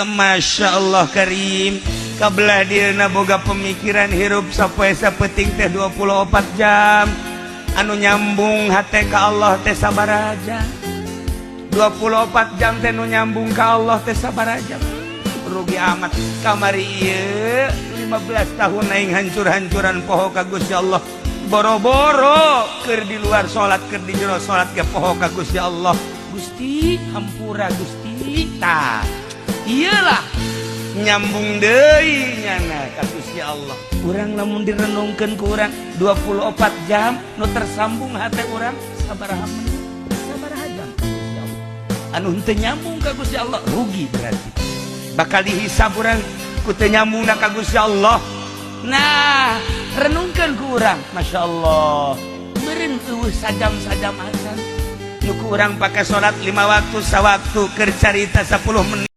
Masya Allah Karim, kabelah dirinya boga pemikiran hirup sapoe sapeting teh 24 jam, anu nyambung hate ka Allah teh sabaraha jam? 24 jam teh nu nyambung ka Allah teh sabaraha jam? Rugi amat kamari ieu 15 tahun aing hancur-hancuran poho ka Gusti Allah. Boro-boro keur di luar salat, keur di jero salat ge poho ka Gusti Allah. Gusti, hampura Gusti. Tah, iyalah nyambung deui nyana ka Gusti Allah. Urang lamun direnungkeun ku urang, 24 jam nu tersambung hate urang sabaraha menit, sabaraha jam ka Gusti Allah? Anu henteu nyambung ka Gusti Allah rugi, berarti bakal dihisab urang ku teu nyambungna ka Gusti Allah. Nah, renungkeun ku urang, Masya Allah, meureun euweuh sajam-sajam acan nu ku urang pake salat lima waktu, sawaktu keur carita 10 menit.